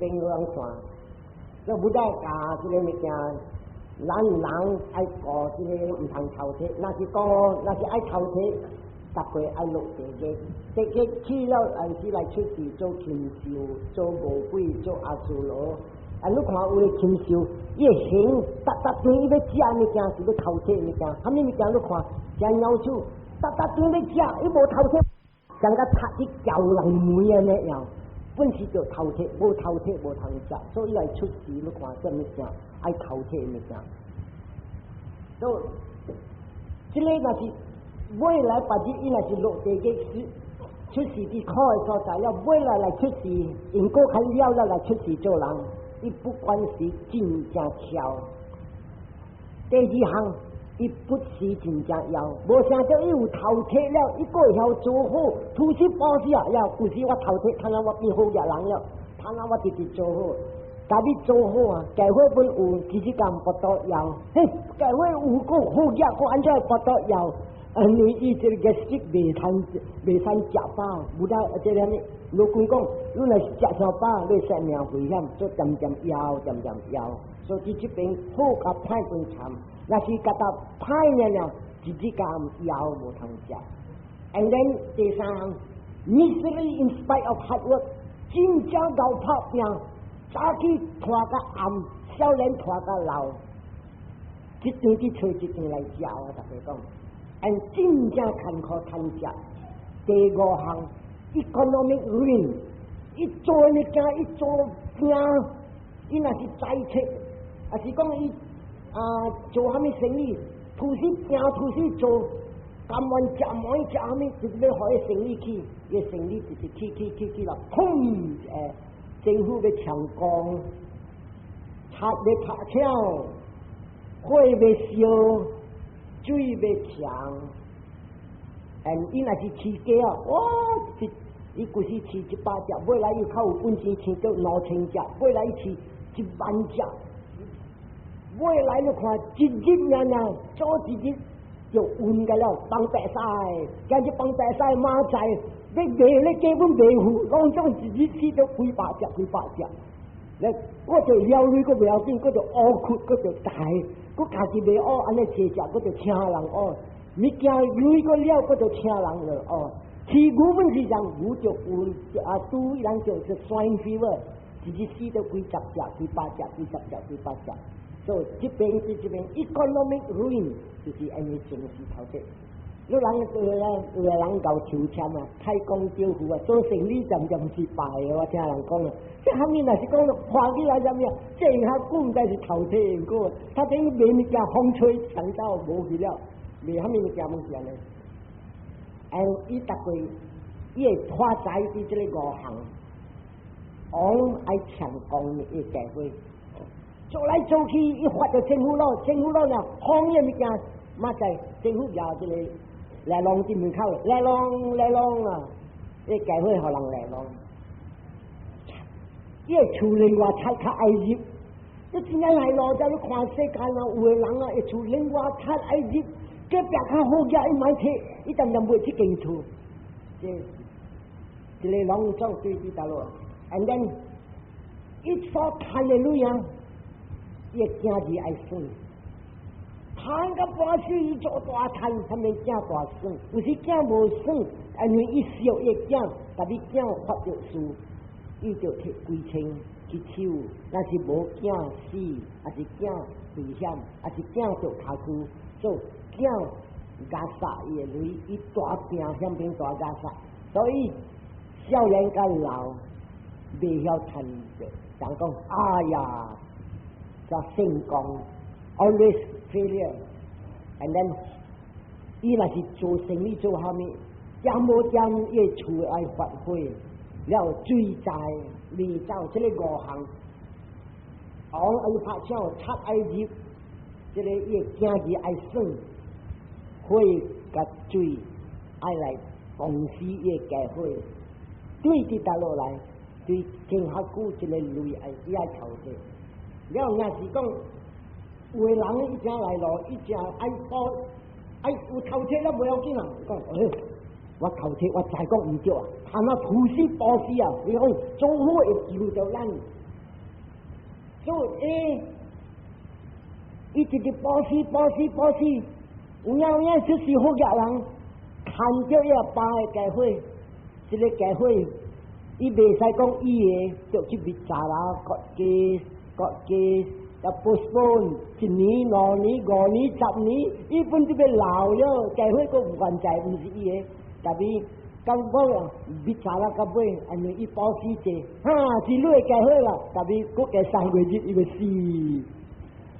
邊有人看，所以 Buddha 教這個物件，咱人愛顧這個毋通偷提，若是講若是愛偷提，逐個愛落地獄，地獄去了，還是來出世做禽獸、做餓鬼、做阿修羅。啊，你看有的禽獸，伊會形，逐逐頓伊欲食物件是欲偷提物件，啥物物件你看，食鳥鼠，逐逐頓欲食，伊無偷提，像個賊去撬人門按呢樣，本是著偷提，無偷提無通食，所以來出世你看這物件愛偷提物件。所以，這個若是未來別日，伊若是落地獄是出世佇苦的所在了，未來來出世，因果較了了來出世做人，伊不管是真正巧。第二項，伊不是真正枵，無想到伊有偷提了，伊閣會曉做好，吐司布施啊，了，有時我偷提，睇下我變好額人了，睇下我直直做好，家己做好啊，教會本有，其實敢不多枵，嘿，教會有個好額，閣按怎會不多枵？因為伊這個 gastric 袂通袂通食飽，無得這個啥物？老君講，你若是食傷飽，你生命危險，做漸漸枵，漸漸枵。所以這邊好佮歹分參，若是覺得歹爾爾，一日間枵無通食。And then 第三項，misery in spite of hard work，真正𠢕拍拚，早起拖到暗，少年拖到老，一頓去揣一頓來食，我逐家講。and 真正艱苦趁食。第五項，economic ruin，伊做物件，伊做拼，伊若是財切，抑是講伊啊做啥物生意，吐死拼吐死做，甘願食糜食啥物，就是欲予伊生意起，伊生意就是起起起起了，砰！政府欲搶光，賊欲拍搶，火欲燒，水欲搶，伊若是飼雞啊，哇！伊舊時飼100隻，尾來伊較有本錢飼到2000隻，尾來伊飼1萬隻，尾來你看一日爾爾做一日就暈個了，放白屎，今日放白屎馬仔，欲賣咧基本賣付，攏總一日飼到幾百隻幾百隻，咧閣就了鐳閣袂要緊，閣就烏窟，閣就大，閣家己袂烏，按呢濟隻，閣就請人烏，物件鐳閣了，閣就請人來烏。飼牛本是讓牛就瘟，啊，豬人就是 swine fever，一日死到幾十隻、幾百隻、幾十隻、幾百隻。所以這邊是這邊 economic ruin，就是因為情緒頭提。你人有的有的人𠢕抽籤啊，開工招呼啊，做生意漸漸失敗的，我聽人講啊。這蝦米若是講看起來啥物啊？這下久毋知是頭提過，他等於賣物件風吹牆倒無去了，賣蝦米物件攏是按呢。and 伊逐個伊會發財佇這個五項，王愛搶功伊教會，做來做去，伊發著政府咯，政府咯呢，放伊物件，嘛在政府舉這個來弄佇門口，來弄來弄啊，伊教會予人來弄。伊個厝另外賊較愛入，你真正來路才你看世間啊，有的人啊，伊厝另外賊愛入。隔壁較好額，伊莫提，伊漸漸賣這間厝，這一個攏總對佇佗落，and then 伊所趁的鐳啊，伊的囝兒愛算，趁甲半死，伊做大趁，啥物囝大算，有時囝無算，因為伊惜伊囝，但伊囝發著事，伊就提幾千去手，若是無囝死，抑是囝危險，抑是囝著跤趺，做囝壓殺伊的鐳，伊大病險變大壓殺，所以少年甲老袂曉趁著，人講哎呀，就成功，always failure，and then 伊若是做生意做蝦米，掂無掂伊厝愛發火，了水災未走，這個五項，王愛拍搶，賊愛入，這個伊的囝兒愛算。火佮水愛來公司伊的家伙，對佇佗落來，對天較久這個鐳愛伊愛頭提。了若是講有的人伊正來咯，伊正愛報愛有頭提了無要緊啊，講欸，我頭提我知講毋對啊，他那吐死布施啊，你講做好會救著咱，所以伊直直布施布施布施，有影有影出世好額人，趁著伊阿爸的家伙，這个家伙，伊袂使講伊的，就去滅查啦，國家國家。啊，postpone 一年、兩年、五年、十年，伊本就欲老了，家伙閣有關在，毋是伊的，但是到尾啊，滅查啦到尾，因為伊布施濟，哈，是你的家伙啦，但是閣加3個月伊欲死，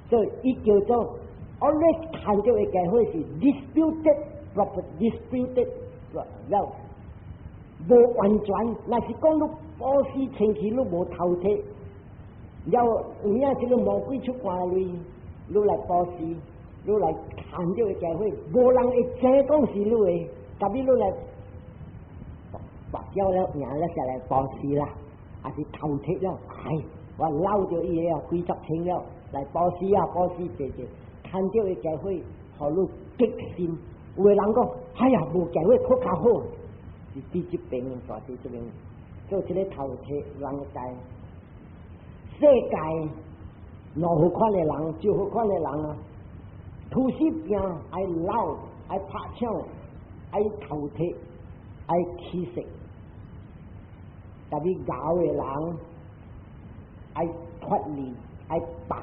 所以伊叫做 always 看著的家伙是 disputed property，disputed wealth，無完全，若是講你布施清氣，你無偷摕。了有影這个魔鬼出關類，你來布施，你來趁著个家伙，無人會知講是你的，特別你來跋筊了，贏了下來布施啦，還是偷摕了，唉，我撈著伊个啊，幾十千了，來布施啊，布施濟濟，趁著个家伙，予你激心。有的人講，哎呀，無家伙閣較好，是佇這邊，大佇這邊，做這个偷摕人知。世界兩好款的人，就好款的人啊，吐司餅愛撈，愛拍搶，愛偷摕，愛乞食。特別𠢕的人愛脫離，愛放，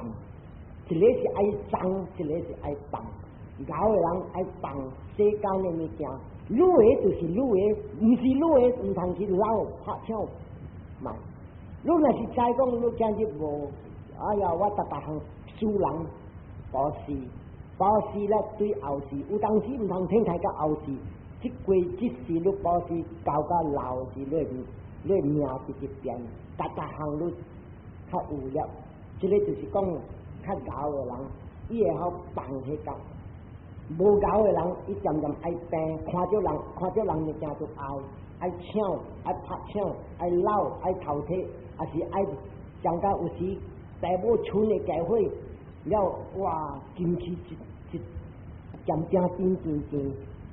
一个是愛爭，一个是愛放。𠢕的人愛放世間的物件，你的就是你的，毋是你的，毋通去撈拍搶賣。你若是知講，你今日無，哎呀，我逐逐項輸人布施，布施咧對後世，有當時毋通聽太到後世，這過這世你布施到甲老時，你命直直變，逐逐項你較有了。這个就是講較𠢕的人，伊會曉放彼個。無𠢕的人，伊漸漸愛病，看著人看著人物件就愛，愛搶，愛拍搶，愛撈，愛偷摕，抑是愛將甲有時爸母剩的家伙了，哇，金錢一一漸漸變變變，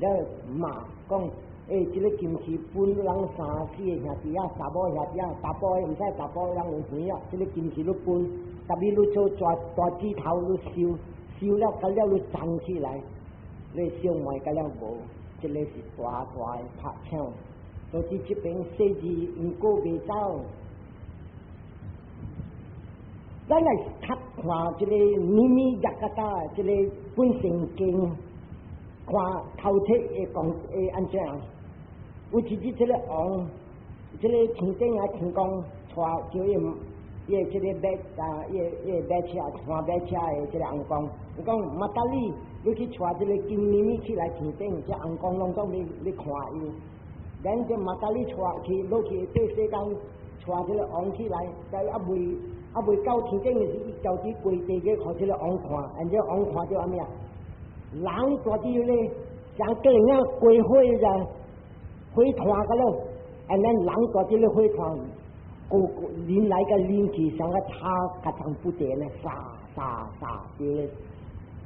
了罵講，欸，這个金錢分人三四个兄弟仔，查某兄弟仔，查埔的毋使查埔人有錢啊，這个金錢你分，特別你做大大指頭你收，收了甲了你藏起來，你小妹甲了無，這个是大大的拍搶。所以這邊細字因果袂走。咱來讀看這个尼米亞格達這个本聖經，看頭提會講會按怎？有一日這个王，這个天頂啊天公帶叫伊伊這个馬啊，伊伊馬車看馬車的這个翁公，伊講馬達里，你去帶這个金尼米起來天頂，這翁公攏總欲欲看伊。咱這馬達里帶去落去對世間帶這个王起來，但猶未到天頂的時，伊交佇跪地個，予這个王看，按這王看著啥物啊？人蹛佇咧，像個人啊歸火咋，火炭個咯，按咱人蹛佇咧火炭，個個人來佮人去，像個炒較長不點咧，沙沙沙，佇咧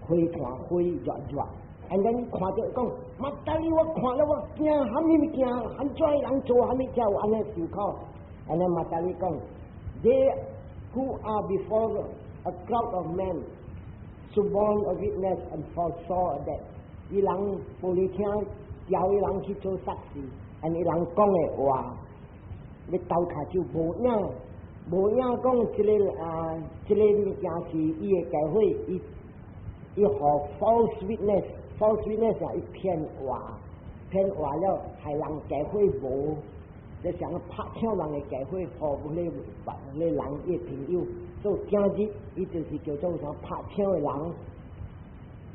火炭火熱熱。按咱看著講，馬達里我看了我驚，啥物物件，按怎人做啥物才有按呢受苦？按呢馬達里講，They who are before a crowd of men suborned a witness and foresaw death。伊人無咧聽，叫伊人去做煞事，按伊人講的話，欲鬥跤手無影，無影講這个啊，這个物件是伊的家伙，伊伊予 false witness，false witness 啊，伊騙話，騙話了，害人家伙無，就想拍搶人的家伙，予彼個彼個人伊朋友，所以今日伊就是叫做啥拍搶的人，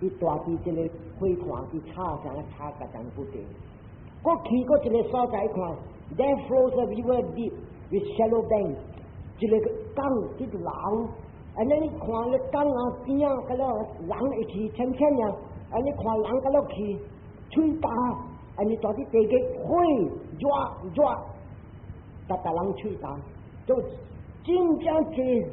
伊蹛佇這个火炭去炒，啥炒甲真不定。閣去閣一个所在看，There flows a river deep with shallow banks，一个江這個流，按呢你看咧江啊邊啊，甲了人會去淺淺爾，按呢看人甲了去，喙焦，按呢蹛佇地個火熱熱，逐逐人喙焦，就真正濟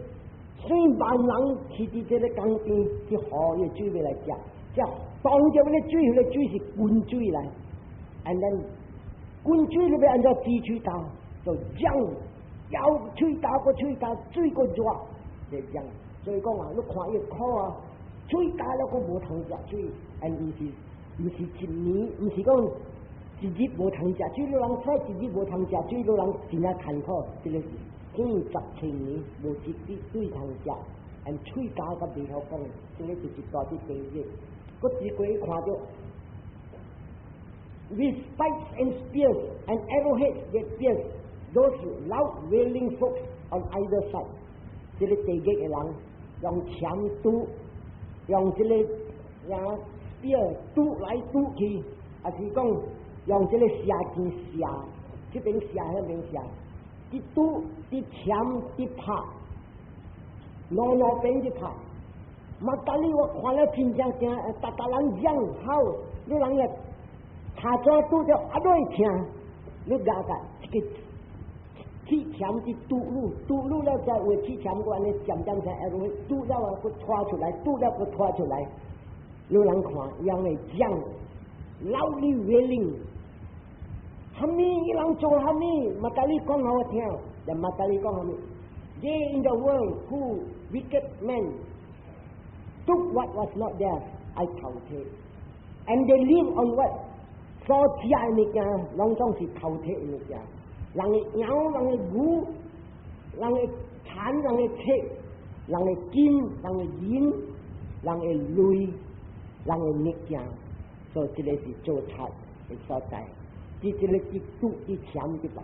數萬人去佇這个江邊去河的水欲來食，食當著彼个水，彼个水是滾水來。And then 滾水你欲按怎止喙焦？就嚷，枵喙焦閣喙焦，水閣熱，這樣。所以講啊，你看伊苦啊，喙焦了閣無通食水，and 毋是一年，毋是講一日無通食水，你人說一日無通食水，你人真正艱苦，這個是等於10千年無一滴水通食，and 喙焦甲袂曉講，這個就是大佇地獄。閣一過看著，with spikes and spears and arrowheads that pierce those loud wailing folks on either side。這個地獄的人用槍拄，用這個呀 spear 拄來拄去，還是講用這個射箭射，這邊射彼邊射，一拄一槍一拍，兩兩邊一拍。馬達利我看了真正驚，逐逐人嚷吼，你人個跤爪拄著阿落疼，你咬甲一個鐵鉗去拄你，拄你了再有鐵鉗閣按呢漸漸聲下落去，拄了啊，閣拖出來，拄了閣拖出來。你人看，樣的講，loudly wailing，蝦米？伊人做蝦米？馬達利講予我聽，就馬達利講蝦米？They in the world who wicked men took what was not theirs，愛偷提，and they live on what 所食的物件，攏總是偷提的物件。人的羊，人的牛，人的田，人的冊，人的金，人的銀，人的淚，人的物件，所以這個是做賊的所在。這個一拄一鉗一白，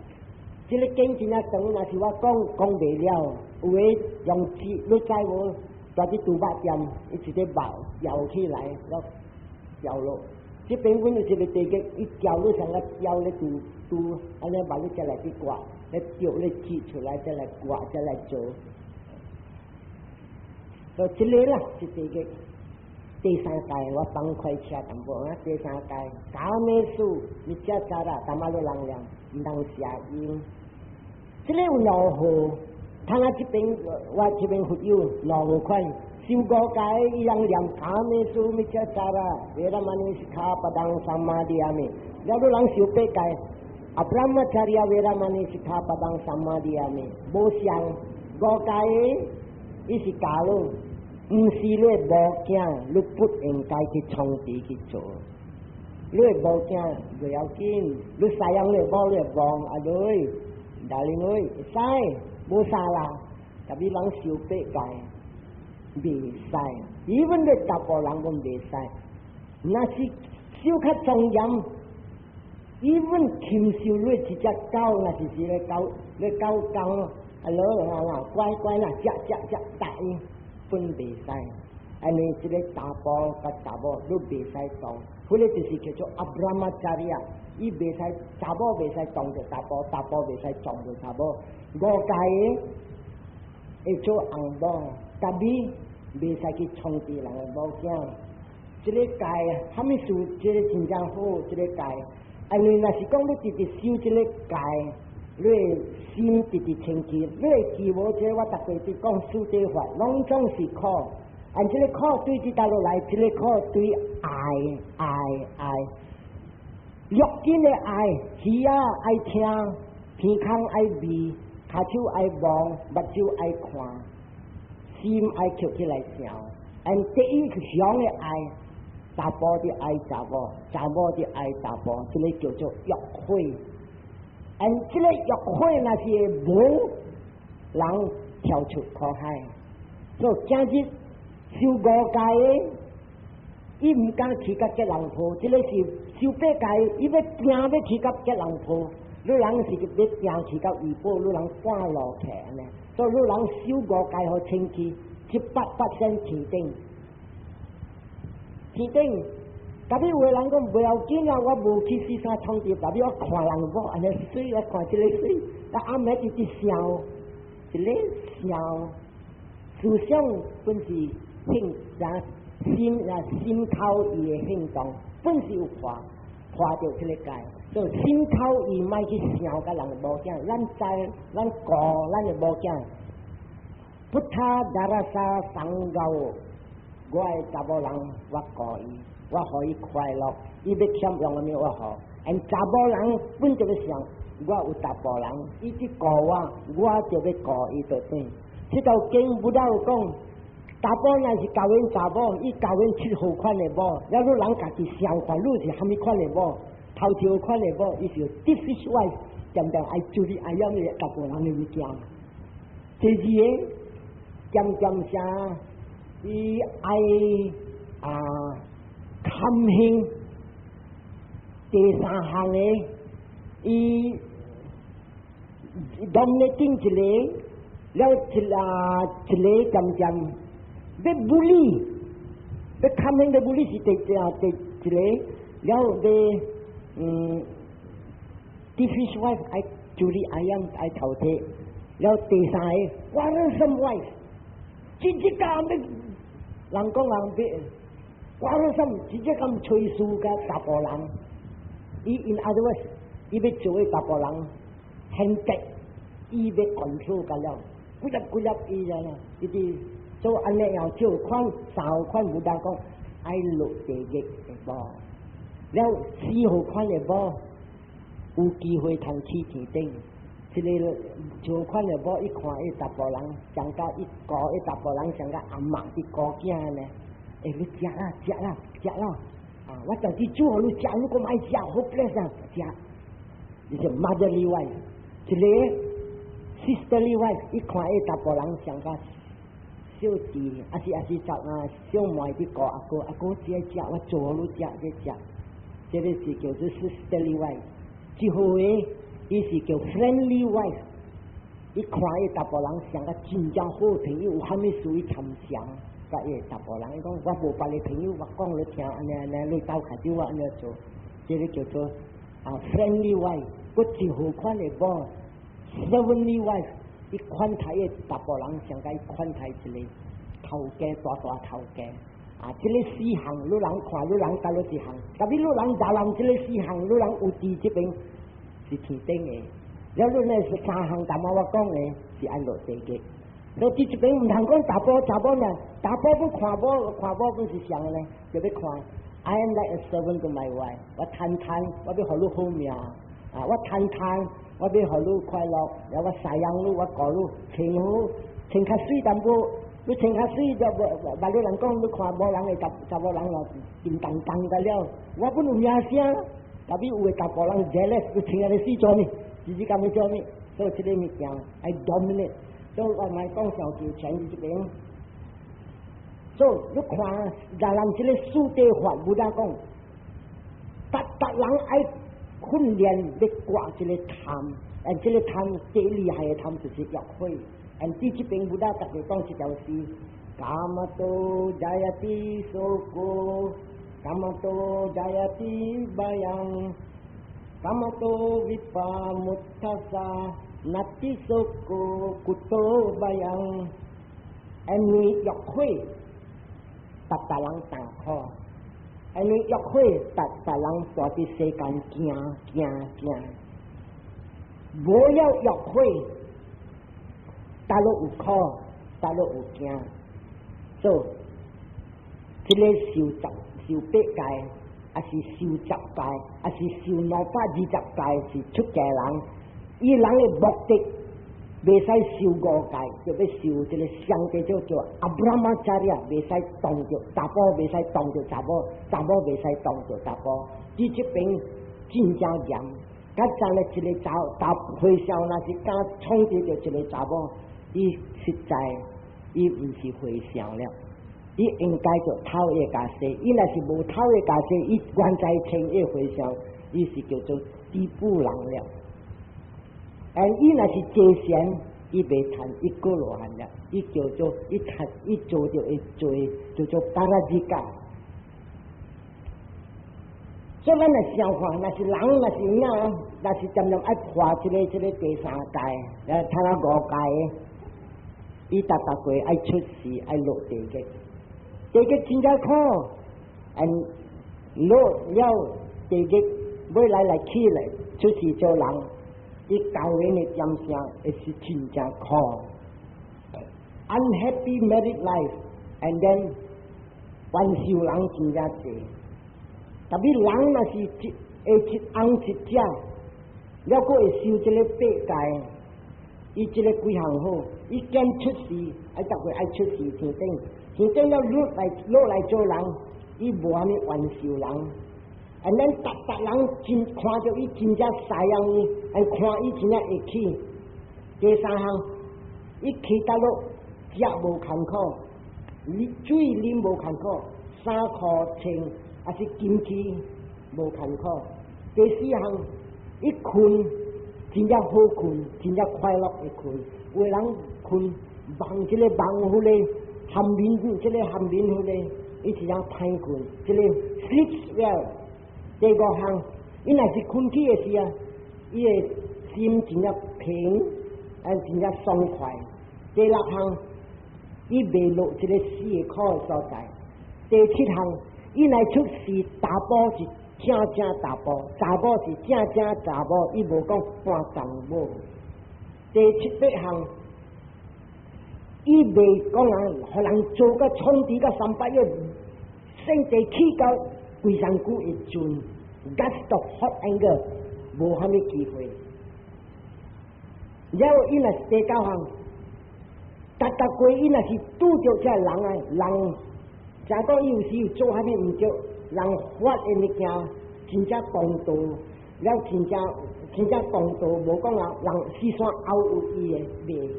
這個經真正長，若是我講講袂了。有的用紙，你知無？蹛佇豬肉店，伊一個肉咬起來，了掉落。這邊阮有一個地獄，伊撬你像個撬咧豬豬，按呢把你再來去割，咧掉咧擠出來，再來割，再來做。所以這個啦，是地獄。第三界我放快車淡薄啊！第三界កាមេសុ មិច្ឆាចារា តាម了人念，毋通邪淫。這個有兩號，睇下這邊我這邊佛友兩款，修五戒伊人念កាមេសុ មិច្ឆាចារា វេរមណី សិក្ខាបដំ សមាទិយាមិ 了你人修八戒，អព្រហ្មចារិយា វេរមណី សិក្ខាបដំ សមាទិយាមិ 無相五戒，伊是教你。毋是你某囝，你不應該去創治去做。你某囝袂要緊，你使用你某你望阿女，大女會使，無啥啦。特別人修八戒，袂使，even 你查埔人攏袂使。若是修較莊嚴，even 禽獸你一隻狗，若是是咧狗，咧狗公，阿老啊啦，乖乖啦，食食食，大伊。分袂使，因為這個查埔佮查某都袂使動，彼個就是叫做阿布拉馬查利亞，伊袂使查某袂使動著查埔，查埔袂使撞著查某。五戒的會做翁某，但你袂使去創治人的某囝。這個戒啊，啥物事？這個真正好，這個戒。因為若是講你直直修這個戒，你的心直直清氣，你會記無？這個我逐過佇講四諦法，攏總是苦。按這個苦對佇佗落來，這個苦對愛愛愛，六根的愛，耳仔愛聽，鼻孔愛聞，跤手愛摸，目睭愛看，心愛抾起來想。按第一向的愛，查埔就愛查某，查某就愛查埔，這個叫做欲火。按這個欲火若是無人跳出苦海，所以今日修五戒的，伊毋敢去佮結人婆，這個是修八戒，伊欲行欲去佮結人婆，你人是欲行去到預報，你人半路徛按呢，所以你人修五戒予清氣，100%天頂，天頂。特別有的人講袂要緊啊，我無去四山創治，特別我看人某按呢媠，我看這個媠，啊暗暝直直想，一個想，思想本是行啊心啊心口意的行動，本是有破破著這個戒，所以心口意莫去想佮人的某囝，咱知咱顧咱的某囝，พุทธาดาราสา สัง高，我的查某人我顧伊。我予伊快樂，伊欲欠用啥物我予。因查某人本就欲想，我有查埔人，伊去顧我，我就欲顧伊就對。這道經 Buddha 有講，查某若是教緣查某，伊教緣七號款的某，了你人家己想看，你是蝦米款的某？頭一號款的某，伊是 thief's wife，漸漸愛注意愛養的查埔人的物件。第二个，漸漸啥，伊愛啊堪行。第三項的，伊當咧頂一個，了一啊一個漸漸欲 bully，欲堪行的 bully 是第啊第一個，了欲thief's wife 愛處理愛養愛頭體，了第三个 quarrelsome wife，直接咁欲人講人欲 quarrelsome，直接咁吹輸共查埔人。伊 in other words，伊欲做个查埔人，很激，伊欲 control 甲了，幾粒幾粒伊啦，伊佇做按呢樣照款三號款 Buddha 講愛落地獄的某，了四號款的某有機會通起天頂。這个四號款的某一看伊查埔人，像甲一顧伊查埔人像甲阿嬤佇顧囝呢，欸，你食啦食啦食啦！啊！我就是煮予你食，你閣愛食，hopeless 啊！食，伊是 motherly wife，一个 sisterly wife，一看伊查埔人像甲小弟，抑是抑是查啊小妹佇顧阿哥，阿哥這食，我做予你食，這食，這个是叫做 sisterly wife。一號个伊是叫 friendly wife，伊看伊查埔人像甲真正好朋友，有啥物事伊參詳。佮伊查埔人，伊講我無別个朋友，我講你聽，按呢按呢，你鬥較少我按呢做，這个叫做啊 friendly wife。閣一號款的某 servantly wife，伊款待的查埔人，上共伊款待一个頭家大大頭家。啊，這个四項你人看，你人佗落一項，特別你人查人這个四項，你人有佇這邊是天頂的。了你呢是三項，淡仔我講的是愛落地獄。所以這邊毋通講查埔查某呢，查埔欲看某看某本是啥呢？就欲看 I am like a servant to my wife。我貪貪，我欲予你好命啊！我貪貪，我欲予你快樂，了我贍養你，我顧你，穿好穿較媠淡薄，你穿較媠就無，別個人講你看某人的查查某人咯，叮當當個了，我本有名聲，特別有的查埔人 jealous，你穿按呢媠做咩？自己咁樣做咩？所以這个物件愛 dominate。所以我莫講上求錢佇這邊。所以你看，人人這个四諦法，Buddha 講，逐逐人愛訓練欲割這个貪，and 這个貪最厲害的貪就是欲火。and 佇這邊 Buddha 逐個講這條詩：kāmato jāyati soco, kāmato jāyati bhayaṃ, kāmato vipamutassa。Natthi soco kuto bhayaṃ，因為欲火，逐逐人同苦；因為欲火，逐逐人蹛佇世間行行行。無了欲火，佗落有苦，佗落有驚。所以，這个受十受八戒，抑是受十戒，抑是受220戒，是出家人。伊人的目的袂使受五戒，就欲受這个上帝叫做 abrahmacarya，袂使動著查埔，袂使動著查某，查某袂使動著查埔。佇這邊真正嚴，較早咧一个查查和尚，若是敢創治著一个查某，伊實在伊毋是和尚了，伊應該就頭會共洗。伊若是無頭會共洗，伊原在穿伊和尚，伊是叫做低不人了。and 伊若是坐禪，伊袂趁一果羅漢了，伊叫做伊趁伊做著會做叫做 parajika。所以咱來想看，若是人，若是影，若是漸漸愛破這个這个第三界，來睇下五界，伊逐逐過愛出世，愛落地獄，地獄真正苦，and 落了地獄，尾來來起來出世做人。伊舊年的點聲會是真正苦，unhappy married life，and then 冤仇人真正濟。特別人若是一會一翁一者，了閣會受這个八戒，伊這个幾項好，伊見出世，愛逐個愛出世天頂，天頂了落來落來做人，伊無啥物冤仇人。啊，咱逐逐人真看著伊真正師養伊，啊看伊真正會起。第三項，伊去倒落食無艱苦，水啉無艱苦，衫褲穿抑是金器無艱苦。第四項，伊睏真正好睏，真正快樂的睏。有的人睏夢這個夢彼個，含眠這個含眠彼個，伊是樣歹睏，這個 sleeps well。第五項，伊若是睏起的時啊，伊的心真正平，啊真正爽快。第六項，伊袂落這個死的苦的所在。第七項，伊若出世查埔是正正查埔，查某是正正查某，伊無講半工某。第七八項，伊袂講啊，予人做甲創治甲三百個，聖地起到規身軀會盡，gust of hot anger，無蝦米機會。了後伊若是第九項，逐逐過伊若是拄著這人啊，人，誠講伊有時有做蝦米毋對，人發的物件真正公道，了真正真正公道，無講啊，人四山拗有伊的袂。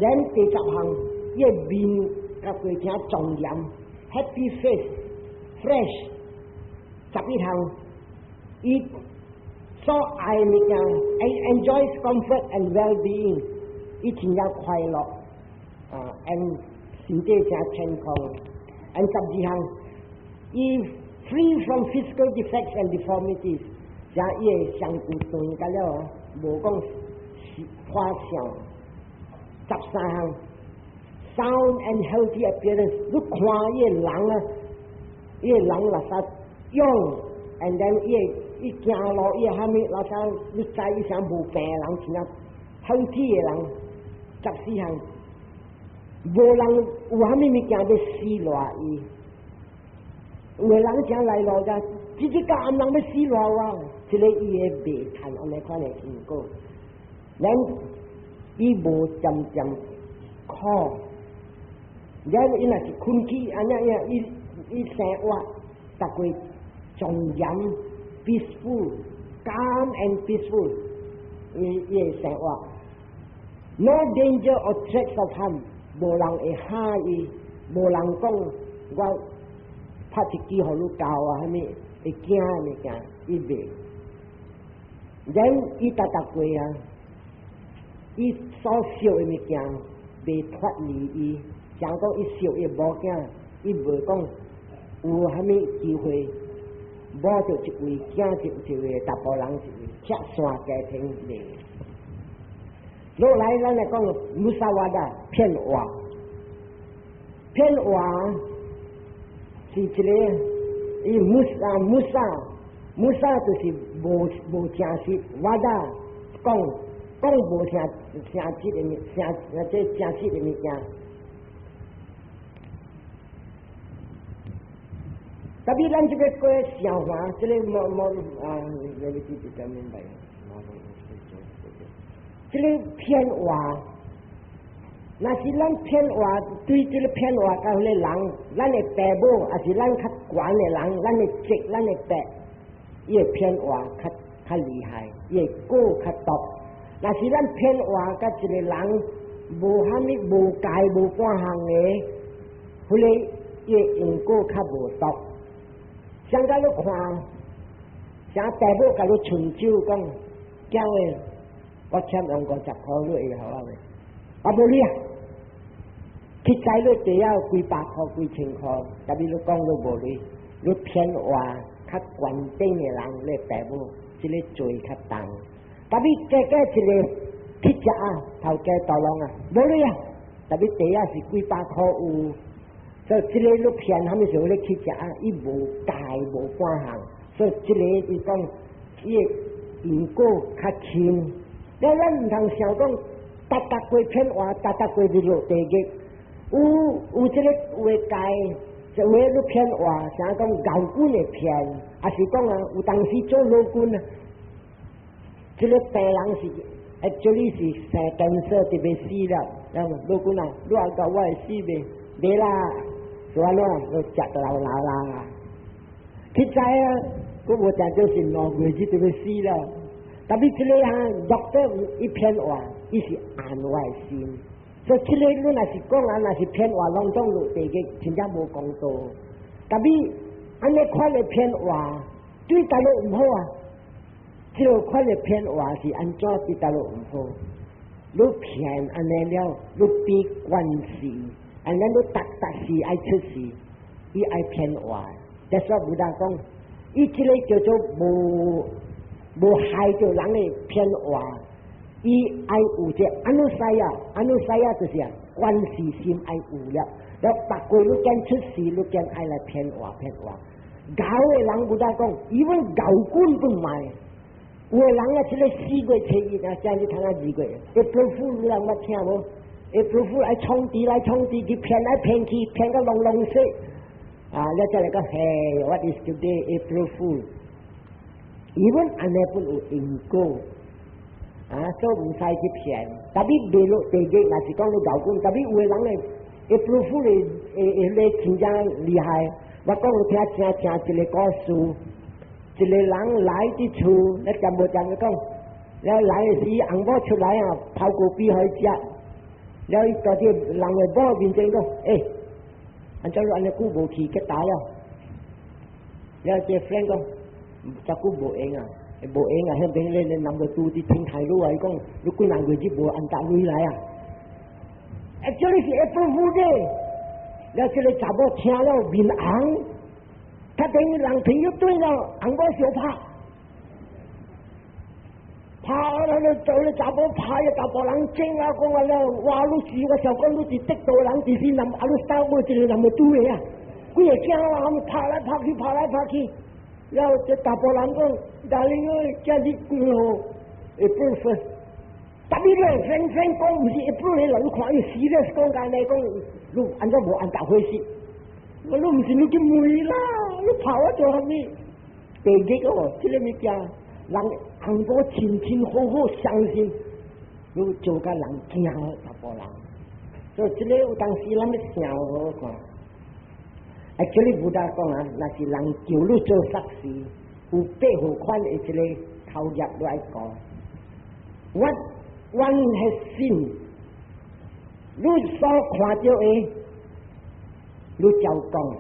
咱第十項，伊的面甲過誠莊嚴，happy face，fresh。11項，伊所愛的物件，enjoys comfort and well-being，伊真正快樂啊，and 身體誠健康。and 12項，伊 free from physical defects and deformities，誠伊的身軀長甲了，無講是破相。13項，sound and healthy appearance，你看伊個人啊，伊個人垃圾勇，and then 伊個伊行路伊個蝦米，垃圾你知伊啥無病的人，真正 healthy 的人。14項，無人有蝦米物件欲死賴伊，有的人誠來路遮，直直到暗人欲死賴我，這個伊會袂趁按呢款的因果。咱伊無漸漸苦，了伊若是睏起按呢樣，伊伊生活逐個莊嚴、peaceful、calm and peaceful，伊伊的生活。No danger or threats of harm，無人會嚇伊，無人講我拍一支予你咬啊，啥物會驚的物件，伊袂。咱伊逐逐過啊，伊所惜的物件袂脫離伊，像講伊惜伊某囝，伊袂講有啥物機會，某就一位，囝就一位，查埔人一位，拆散家庭袂。落來，咱來講 musavada 騙話，騙話是一個伊 musa musa musa 就是無無誠實，vada 講講無誠誠實的物，誠這誠實的物件。特別咱這個過想法，這個無無啊，你記比較明白。這個騙話，若是咱騙話對這個騙話佮彼個人，咱的爸母，抑是咱較懸的人，咱的侄、咱的伯，伊會騙話較較厲害，伊會果較毒。若是咱騙話佮一個人無蝦米無界無半項的，彼個伊的因果較無毒。像甲你看，像爸母共你伸手講，囝的，我欠用50箍，你會予我袂？啊無理啊！去債你地仔幾百箍、幾千箍，特別你講你無錢，你騙話較懸頂的人，你爸母這個罪較重。特別加加一個乞食啊，頭家大龍啊，無錢啊！特別地仔是幾百箍有，所以這個你騙啥物時候你乞食啊，伊無界無半項，所以這個伊講伊的因果較輕。了咱毋通想講，逐逐過騙話，逐逐過就落地獄。有有這個有的界，就有的你騙話，像講鰲君的騙，抑是講啊，有當時做老君啊，這個病人是，actually 是生 cancer 特別死了，然後老公啊，你話教我會死未？未啦，所以咯，我食到老老啦。佢知啊，我無講就是2個月就特別死了。特別這個啊，doctor 一騙話，伊是安我的心。所以這個你若是講啊，若是騙話，攏總落地獄，真正無公道。特別按呢款的騙話，對大陸毋好啊。這個款的騙話是按怎對大陸毋好？你騙按呢了，你比關係，按呢你逐逐時愛出事，伊愛騙話。這所以 Buddha 講，伊這個叫做無無害著人的騙話，伊愛有這 anusaya，anusaya 就是啊，關係心愛有了。了別過你見出事，你見愛來騙話騙話。𠢕的人 Buddha 講，伊阮𠢕棍都賣。有的人啊，這個4月初1啊，今日通啊2月，April Fool 你人捌聽無？April Fool 愛創治來創治去，騙來騙去，騙到攏攏死。啊，你再來講，嘿，What is today April Fool？伊阮按呢本有因果，啊，所以毋使去騙。特別袂落地獄，若是講你𠢕棍，特別有的人咧，April Fool 會會會真正厲害。我講你聽聽聽一個故事。一個人來佇厝，你講無講你講，了來時翁某出來啊，泡咖啡予伊食，了伊蹛佇人的某面前講，欸，按怎你按呢久無去結打了？了這 friend 講，遮久無閒啊，無閒啊，彼邊咧咧人無拄佇天台路啊，伊講你幾若月日無按搭鐳來啊？欸，這裡是 April Fool 的，了這個查某聽了面紅。他等於人朋友對了，翁某相拍，拍了了做了查某拍一查甫人爭啊，講啊了，哇！你是我想講你是得道人，只是男啊你兜尾一個人會拄的啊，幾个囝啊，拍來拍去，拍來拍去，了後這查埔人講，大你哎，今日幾號？April first，特別你先生講毋是 April 的，你看伊 serious 講按呢講，你按怎無按逐回事？我你毋是你去問啦，你拍我做啥物？地獄哦，這個物件，人翁某親親好好相信，你做甲人驚查埔人，所以這個有當時咱欲想好看。啊，這裡 Buddha 講啊，若是人叫你做法事，有八號款的這個口業來講。What one has seen，你所看著的，你照講；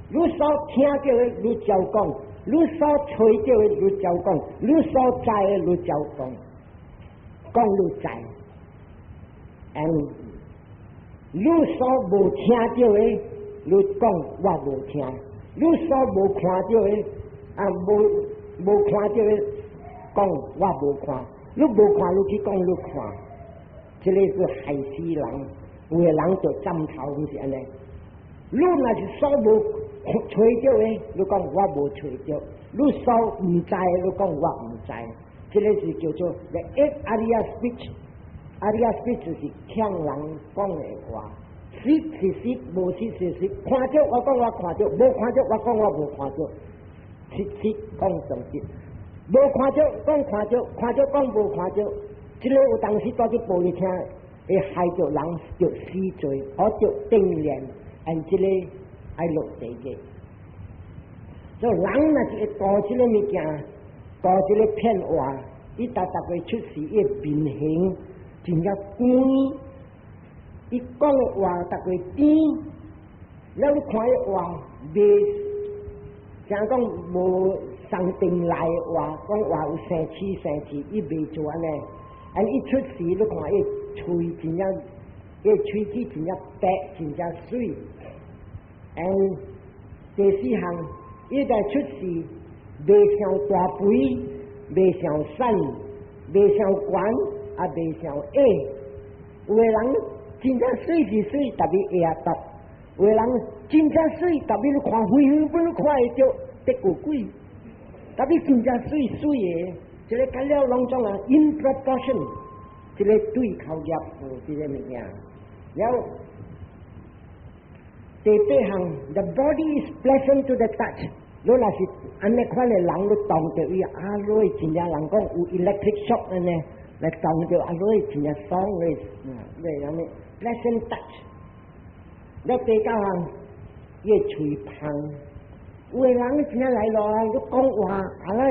你所聽著的，你照講；你所揣著的，你照講；你所知的，你照講。講你知，and 你所無聽著的，你講我無聽；你所無看著的，啊無無看著的，講我無看。你無看，你去講你看，這個是害死人。有的人就針頭，毋是按呢。你若是所無揣著的，你講我無揣著；你所毋知，你講我毋知。這個是叫做 the eight ariya speech。ariya speech 就是強人講的話，實是實，無實是實。看著我講我看著，無看著我講我無看著。實實講上實。無看著講看著，看著講無看著，這個有當時蹛佇報裡聽，會害著人著死罪，或著定煉，按這個愛落地獄。所以人若是會顧這個物件，顧這個騙話，伊逐逐個出事，伊面型真正光，伊講的話逐個甜，咱看伊話袂，誠講無上定來的話，講話有生氣生氣，伊袂做按呢。啊，伊出事，你看伊喙真正，伊喙齒真正白，真正媠。嗯，第四項，伊在出事，袂傷大肥，袂傷瘦，袂傷懸，也袂傷矮。有的人真正媠是媠，特別會曉毒；有的人真正媠，特別你看遠遠本看會著得過鬼。特別真正媠媠的，這個甲了攏總啊，in proportion，這個對口業有這個物件。了第八項，the body is pleasant to the touch。你若是按呢款的人，你當著伊啊，你真正人講有 electric shock 按呢，來動著啊，你真正爽咧，你按呢 pleasant touch。你第九項，伊的喙芳，有的人真正來咯，你講話啊，那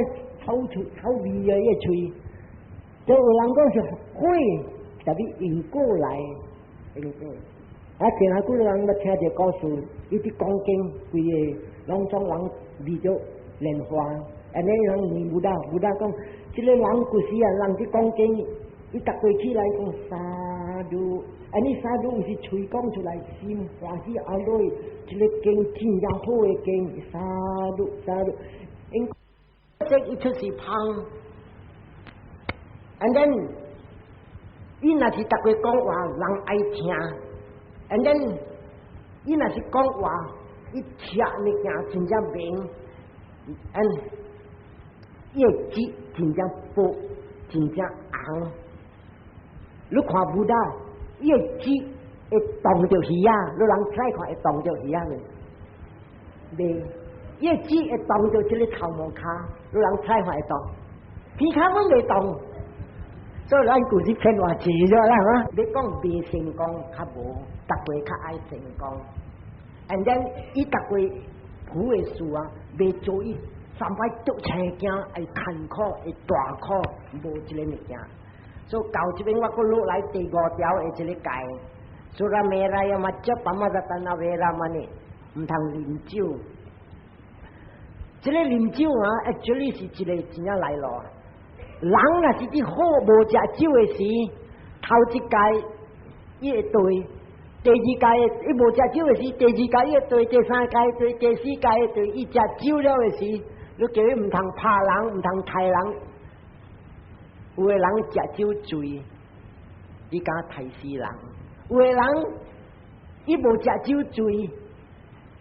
臭臭臭味啊，伊的喙。就有人講是火，特別引過來，引過來。啊，前下幾個人捌聽這個故事，伊佇講經，規個攏總人遇著蓮花，按呢人問 Buddha，Buddha 講，這個人舊時啊，人佇講經，伊逐過起來講 sadhu，按呢 sadhu 毋是喙講出來，心歡喜阿落，這個經真正好的經，sadhu sadhu，因這伊出是芳。And then，伊若是逐個講話，人愛聽。And then，伊若是講話，伊聽物件真正明。And 伊的舌真正薄，真正紅。你看 Buddha，伊的舌會動著魚仔，你人再看會動著魚仔未？袂，伊的舌會動著這個頭毛跤，你人再看會動，鼻跤阮袂動。所以咱舊時騙偌濟咗啦，嚇！你講未成功較無，逐個較愛成功。And then 伊逐個苦的事啊，袂做伊三擺足青驚，會艱苦，會大苦，無這個物件。所以到這邊我閣落來第五條的這個戒，Surameraya Majjapamada Veramani，毋通啉酒。這個啉酒啊，actually 是一個真正來路。人若是佇好無食酒的時，頭一屆伊會醉，第二屆伊無食酒的時，第二屆伊會醉，第三屆醉，第四屆會醉。伊食酒了的時，你叫伊毋通拍人，毋通刣人。有的人食酒醉，伊敢刣死人；有的人伊無食酒醉，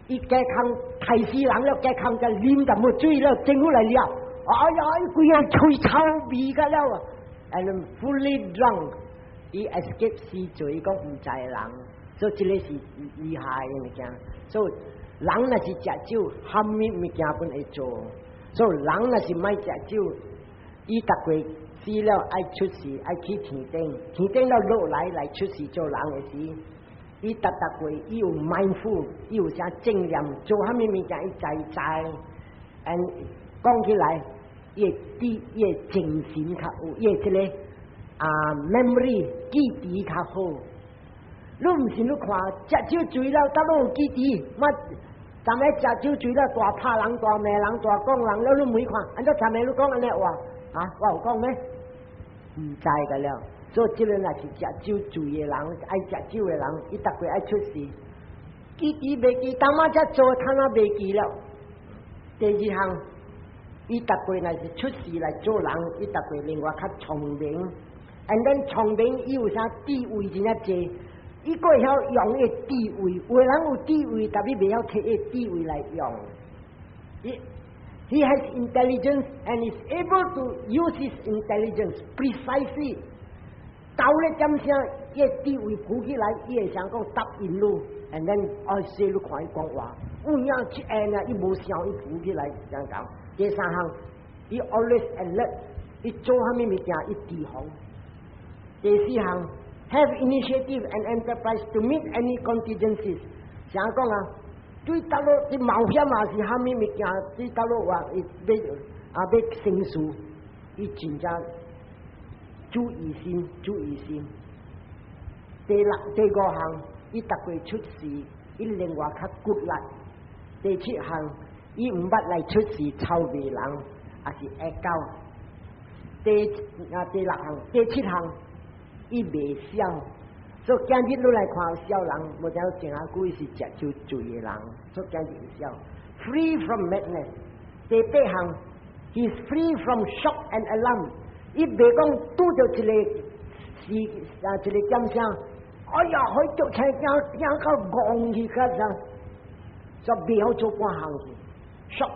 伊加空刣死人了，加空才啉淡薄水了，政府來掠。哎呀！伊規個喙臭味甲了啊！And fully drunk，伊 escape 死罪，講毋知人，所以這個是厲害的物件。所以人若是食酒，啥物物件攏會做。所以人若是莫食酒，伊逐過死了愛出世，愛去天頂，天頂了落來來出世做人的時，伊逐逐過伊有 mindful，伊有啥正念，做啥物物件伊知知，and 講起來，伊的智，伊的精神較有，伊的這個啊 memory 記憶較好。你毋是你看食酒醉了，得攏有記憶，嘛，昨暝食酒醉了，大拍人、大罵人、大講人，了你問看，按怎昨暝你講按呢話？啊，我有講咩？毋知個了。所以這個若是食酒醉的人，愛食酒的人，伊逐過愛出事，記憶袂記，當仔才做，他那袂記了。第二項，伊逐過若是出世來做人，伊逐過另外較聰明，and then 聰明伊有啥智慧真正濟，伊閣會曉用伊智慧。有的人有智慧，但伊袂曉提伊智慧來用。He has intelligence and is able to use his intelligence precisely。到咧點聲，伊的智慧浮起來，伊會想講答應你，and then 愛說你看伊講話，有影一下啊，伊無想伊浮起來這樣講。第三項，伊 always alert，伊做啥物物件伊提防。第四項，have initiative and enterprise to meet any contingencies。啥講啊？對大陸啲冒險啊，是啥物物件？對大陸話伊欲啊欲成事，伊真正注意心，注意心。第六、第五項，伊逐過出事，伊另外較骨力。第七項，伊毋捌來出事臭罵人，抑是下狗。第六項、第七項，伊袂痟。所以今日你來看痟人，無影前下久伊是食酒醉的人，所以今日痟。Free from madness。第八項，he is free from shock and alarm。伊袂講拄著一個事啊，一個點聲，哎呀，彼著青驚驚到戇去較啥，就袂曉做半項去。Shock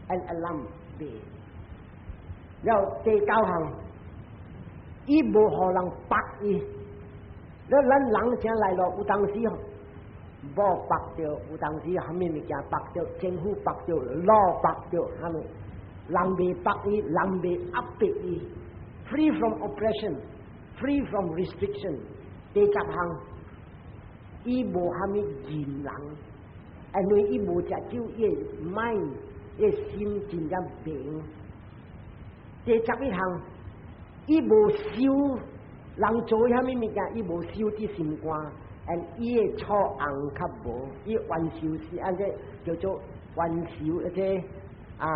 and alarm 袂。了第九項，伊無予人縛伊。了咱人正來咯，有當時某縛著，有當時啥物物件縛著，政府縛著，老縛著，啥物人袂縛伊，人袂壓迫伊，free from oppression。，free from restriction。第十項，伊無蝦米恨人，因為伊無食酒，伊 mind，伊心真正平。第十一項，伊無收人做蝦米物件，伊無收佇心肝，and 伊的錯紅較無，伊冤仇是按呢叫做冤仇，而且啊，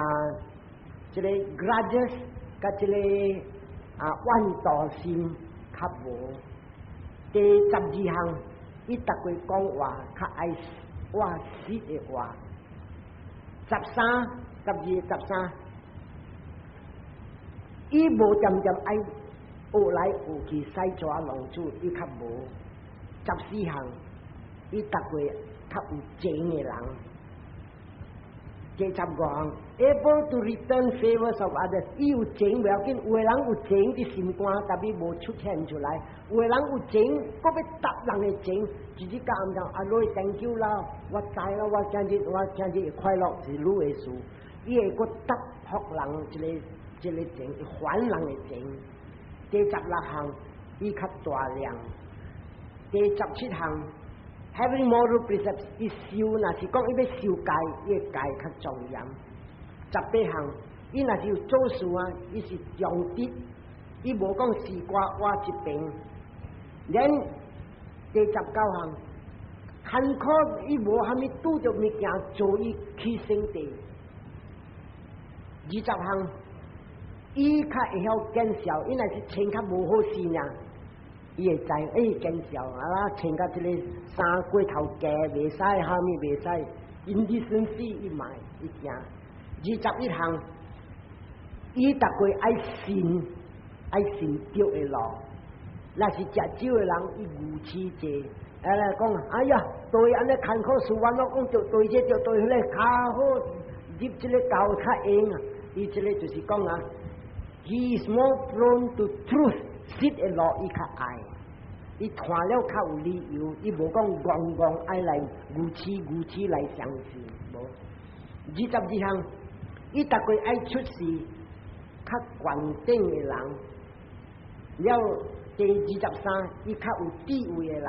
這個 grudges 佮這個啊怨妒心較無。第十二項，伊逐過講話較愛話實的話。十三、十二、十三，伊無恬恬愛學來學去使抓弄主，伊較無。十四項，伊逐過較有情的人。第十五項，able to return favors of others，伊有情無要緊，有的人有情佇心肝，但伊無出現出來；有的人有情，閣欲答人的情，直直講講啊，你 thank you 啦，我知啦，我今日快樂是你的事，伊會閣答覆人這个這个情，還人的情。第十六項，伊較大量。第十七項，having moral precepts，伊修若是講伊欲修戒，伊的戒較莊嚴。十八項，伊若是有做事啊，伊是忠直，伊無講西瓜倚一邊。連第十九項，艱苦伊無蝦米拄著物件做伊起生地。二十項，伊較會曉見笑，伊若是穿較無好勢爾。伊會知，欸，見笑啊！穿甲這个衫過頭加袂使，蝦米袂使，indecency 伊嘛會驚。二十一項，伊逐過愛信，愛信對的路。若是食酒的人，伊愚癡濟，啊來講，哎呀，對按呢艱苦事，我攏講著對這著對彼个，較好入這个教較用啊。伊這个就是講啊，He is more prone to truth，實的路伊較愛。伊看了較有理由，伊無講戇戇愛來愚癡愚癡來相信，無。二十二項，伊逐過愛出世較懸頂的人，了第二十三，伊較有智慧的人。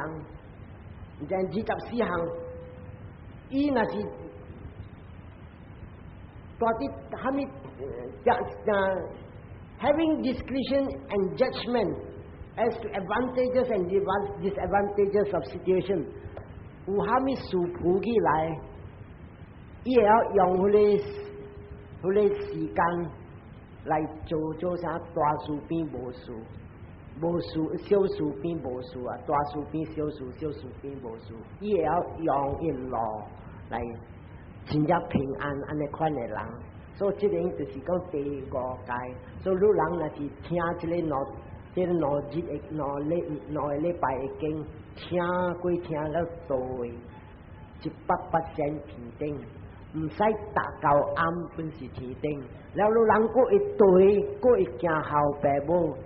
然二十四項，伊若是蹛佇蝦米？Having discretion and judgment as to advantages and disadvantages of situation，有蝦米事浮起來，伊會曉用彼个時間來做做啥大事變無事，無事小事變無事啊，大事變小事，小事變無事，伊會曉用伊路來真正平安按呢款的人。所以這個就是講第五戒。所以汝人若是聽這个兩，這個兩日的兩禮兩个禮拜的經，聽過聽了對，100%天頂，毋使達到暗本是天頂。了汝人閣會對，閣會行孝爸母，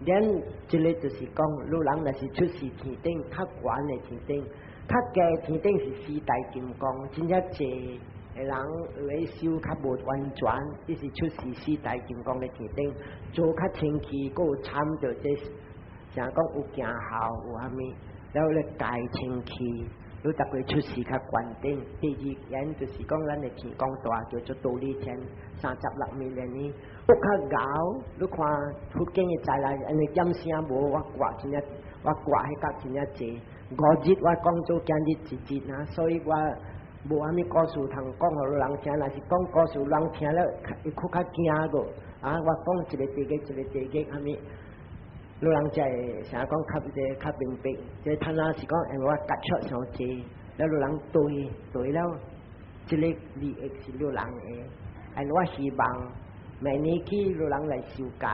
咱這个就是講，汝人若是出世天頂，較懸的天頂，較低天頂是四大金剛，真正濟的人會修較無完全，伊是出世四大金剛的天頂，做較清氣，閣有參著這，像講有行孝有蝦米，了咧戒清氣，汝逐個出世較懸頂。第二言就是講咱的天公大叫做忉利天，36 million 年，閣較𠢕，你看佛經的材料，因為點聲無，我掛真正，我掛彼角真正濟。五日我講做今日一日啊，所以我無啥物故事通講予人聽，若是講故事，人聽了會閣較驚個。啊，我講一個地獄，一個地獄，啥物，汝人才會啥講較這較明白。這坦若是講，因為我覺出傷濟，了汝人對對了，這個利益是汝人的。and 我希望明年起汝人來修戒，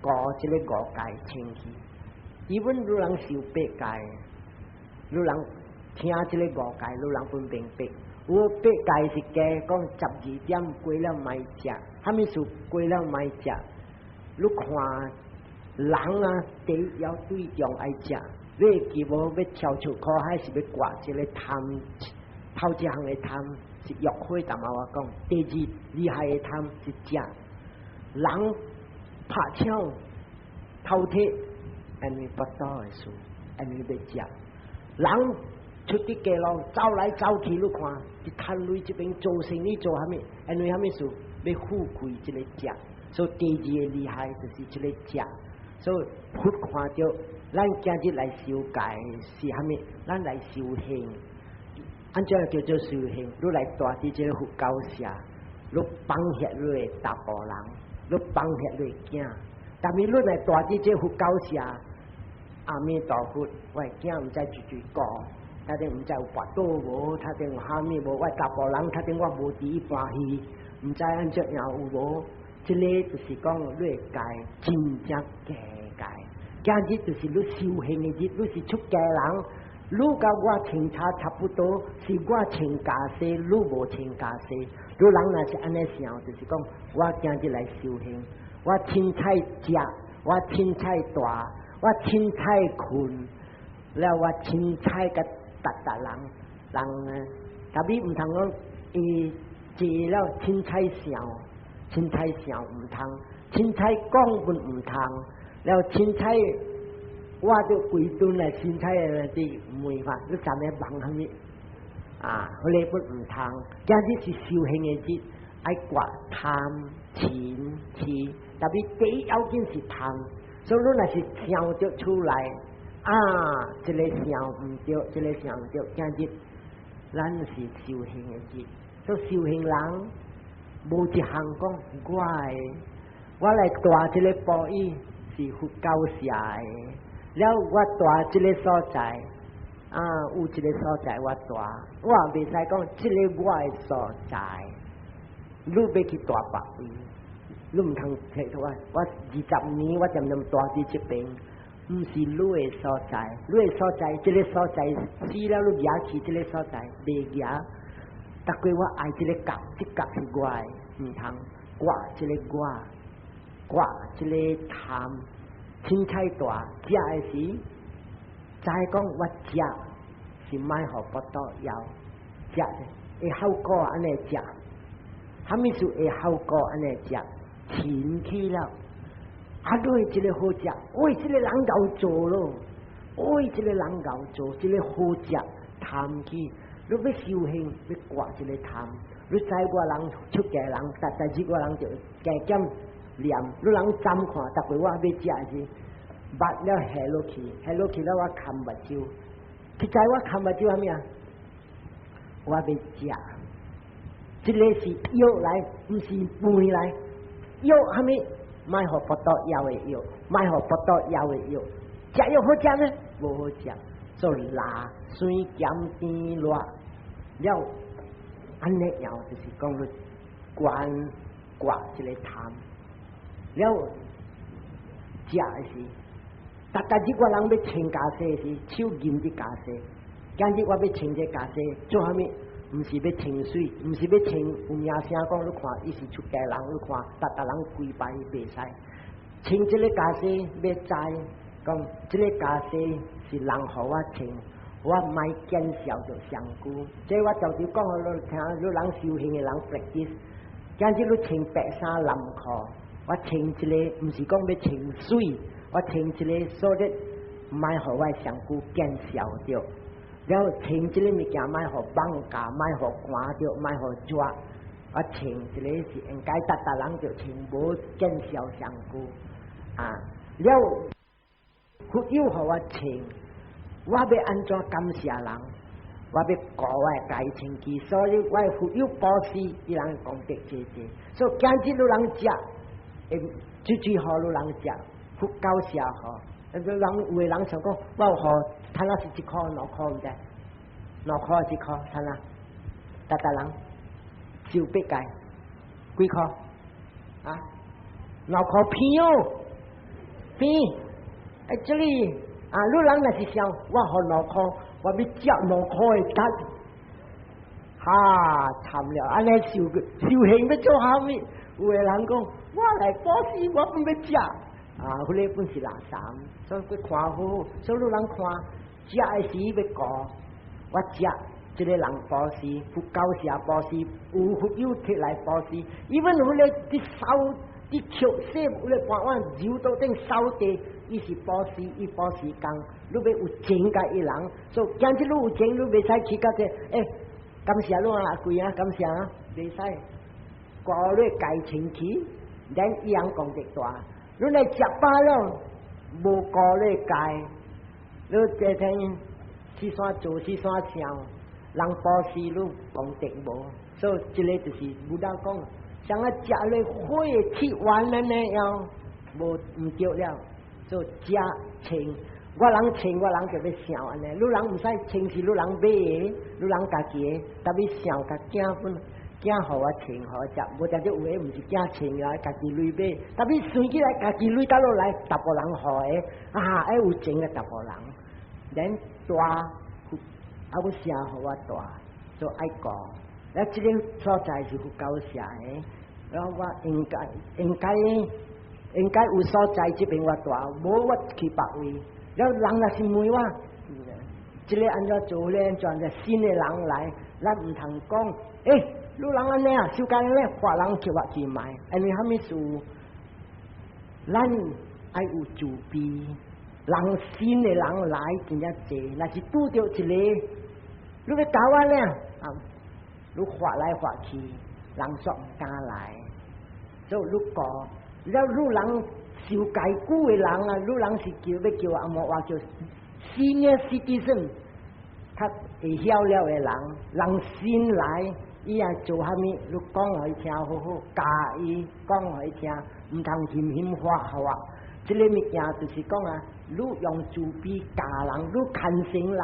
過這个五戒清氣。even 汝人修八戒，汝人聽這个五戒，汝人攏明白。有八戒是加講十二點過了莫食，蝦米事過了莫食？你看人啊，第一要對象愛食，你會記無？欲跳出苦海是欲割這个貪，頭一項的貪是欲火，淡仔我講。第二厲害的貪是食，人拍搶偷提。因為腹肚的事，因為欲食。人出佇街路走來走去，你看，佇趁鐳這邊做生意做啥物？因為啥物事？欲富貴這个食。所以第二个厲害就是這个食。所以佛看著，咱今日來修戒是啥物？咱來修行，按怎叫做修行？你來蹛佇這个佛教舍，你放下你的查埔人，你放下你的囝。但是你來蹛佇這个佛教舍，阿彌陀佛，我的囝毋知一歲顧，頭頂毋知有跋倒無，頭頂有蝦米無？我查埔人頭頂我無佇伊歡喜，毋知按怎樣有無？這个就是講你的戒真正假戒，今日就是你修行的日，你是出家人，你佮我穿差差不多，是我穿袈裟，你無穿袈裟。你人若是按呢想，就是講我今日來修行，我凊彩食，我凊彩蹛，我凊彩睏，了我凊彩佮逐逐人人呢，特別毋通講伊坐了凊彩想，凊彩想毋通，凊彩講本毋通，了凊彩我就規頓來凊彩的佇問法，你昨暝夢啥物？啊，彼個本毋通，今日是修行的日，愛割貪嗔癡，特別第一要緊是貪，所以你若是想著出來，啊，這个想毋對，這个想毋對，今日咱是修行的日，所以修行人無一項講我的，我來蹛這个埔里是佛教舍的，了我蹛這个所在，啊，有一个所在我蹛，我也袂使講這个我的所在，你欲去蹛別位，你毋通提出我，我20年我漸漸蹛佇這邊，毋是你的所在，你的所在，這个所在死了你舉去這个所在，袂舉。逐過我愛這个角，這角是我的，毋通割這个我，割這个貪，凊彩蹛食的時，知講我食是莫予腹肚枵，食會效果按呢食，啥物事會效果按呢食，嗔起了，啊，你這个好食，喂，這个人𠢕做咯，喂，這个人𠢕做，這个好食貪起。你欲修行，欲割這个貪。你知我人出家人，逐逐日我人就加減念。你人怎看？逐回我欲食時，目了下落去，下落去了我含目睭。佢知我含目睭啥物啊？我欲食，這个是藥來，毋是飯來。藥啥物？莫予腹肚枵的藥，莫予腹肚枵的藥。食藥好食咩？無好食。做辣酸鹹甜辣了，按呢樣就是講你關割這个貪了食的時，逐逐日我人欲穿袈裟時，手握佇袈裟。今日我欲穿這袈裟，做啥物？毋是欲穿媠，毋是欲穿有名聲講你看，伊是出家人，你看逐逐人跪拜袂使。穿這个袈裟欲知，講這个袈裟是人予我穿，我莫見笑著上龜。這我常常講予你聽，你人修行的人 practice，今日你穿白衫藍褲，我穿這个毋是講欲穿媠，我穿這个所以莫予我上龜見笑著。了穿這个物件莫予放假，莫予寒著，莫予熱。我穿這个是應該逐逐人就穿，無見笑上龜啊。了佛友予我穿，我欲按怎感謝人？我欲顧我的家清氣，所以我的佛友布施，伊人功德濟濟。所以今日你人食，會水水予你人食，佛教舍予。人有的人想講，我有予，睇下是一箍兩箍毋知，兩箍一箍，睇下，逐逐人受八戒幾箍？啊？兩箍偏哦，偏，哎，這裡啊，你人若是想我予兩箍，我欲食兩箍的得，哈，慘了！按呢修修行欲做啥物？有的人講，我來布施，我毋欲食。啊，彼个本是垃圾，所以閣看好好，所以你人看食的時欲顧，我食這个人布施，佛教舍布施，有佛友摕來布施，因為有咧佇掃佇捡洗有咧盤碗，揉桌頂掃地，伊是布施，伊布施工。你欲有情共伊人，所以今日你有情，你袂使去到這，欸，感謝你啊，阿貴啊，感謝啊，袂使。顧你家清氣，咱伊樣功德大。你來食飽了，無顧你家，你這天四山做四山想，人布施你功德無，所以這个就是 Buddha 講，像啊食咧火的鐵丸按呢樣，無毋對了，做食穿。我人穿，我人就欲想按呢。你人毋使穿是你人買的，你人家己的，特別想共囝本，囝予我穿，予我食，無定著有的毋是囝穿啊，家己鐳買，特別算起來家己鐳倒落來，淡薄人予的，啊，愛有情的淡薄人，連大，啊，欲寫予我大，做愛顧。啊，這个所在是佛教寫的，然後我應該應該應該有所在這邊我大，無我去別位。了人若是問我，這个按怎做咧？怎樣新的人來，咱毋通講，欸，你人按呢啊，小間咧，法人叫我去買，因為蝦米事？咱愛有慈悲，人新的人來真正濟，若是拄著一个，你欲教我咧啊？你發來發去，人煞毋敢來，所以你講，了你人受戒久的人啊，你人是叫欲叫紅毛話叫 senior citizen，較會曉了的人，人新來，伊也做蝦米？你講予伊聽好好，教伊講予伊聽，毋通輕輕發發。這个物件就是講啊，你用慈悲教人，你牽成人，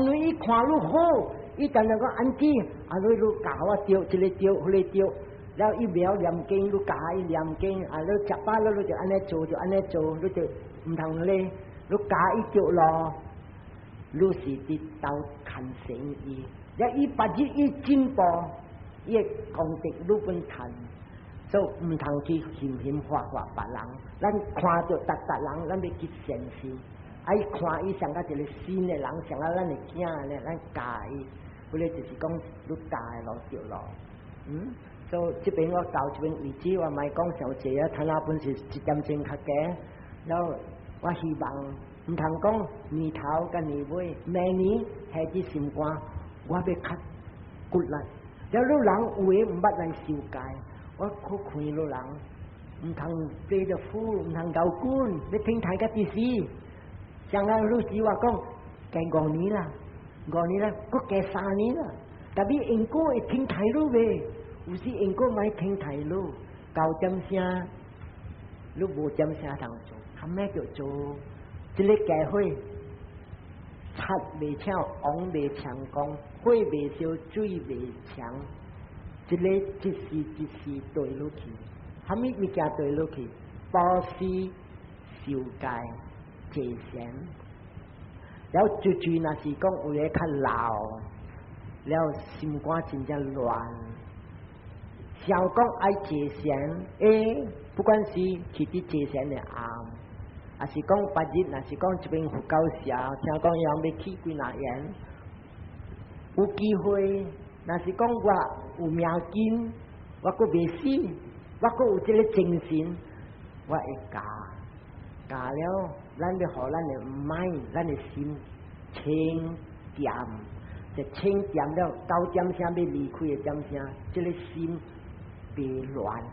因為伊看你好，伊定定講 auntie，啊你你教我對，這个對，彼个對，了伊袂曉念經，你教伊念經，啊你食飽了你就按呢做，就按呢做，你就毋通咧，你教伊對路，你是佇鬥牽成伊，了伊別日伊進步，伊的功德你本趁。所以毋通去輕輕發發別人，咱看著逐逐人，咱欲去善事，愛看伊像甲一个新的人，像甲咱的囝按呢，咱教伊，彼个就是講你教的路對路。所以這邊我到這邊為止，我莫講傷濟啊，睇下本是一點鐘較低。然後我希望毋通講年頭佮年尾，明年下佇心肝，我欲較骨力。了你人有的毋捌來受戒。我去看你人，毋通 play the fool，毋通𠢕滾，欲聽台甲佇死。像啊，律師話講，加五年啦，五年啦，閣加三年啦。特別因果會聽台語袂？有時因果莫聽台語，九點聲，你無點聲通做，較咩叫做？這个家伙，賊袂巧，王袂長光，火袂燒，水袂長。這个一時一時墜落去，蝦米物件墜落去？布施、受戒、坐禪。了最最若是講有的較老，了心肝真正亂，想講愛坐禪，欸，不管是去佇坐禪的庵，抑是講別日，若是講這邊佛教社，聽講伊人欲起幾若年，有機會，若是講我有命根，我閣袂死，我閣有這个精神，我會教，教了，咱欲予咱的 mind，咱的心清恬，就清恬了，九點聲欲離開的點聲，這个心袂亂，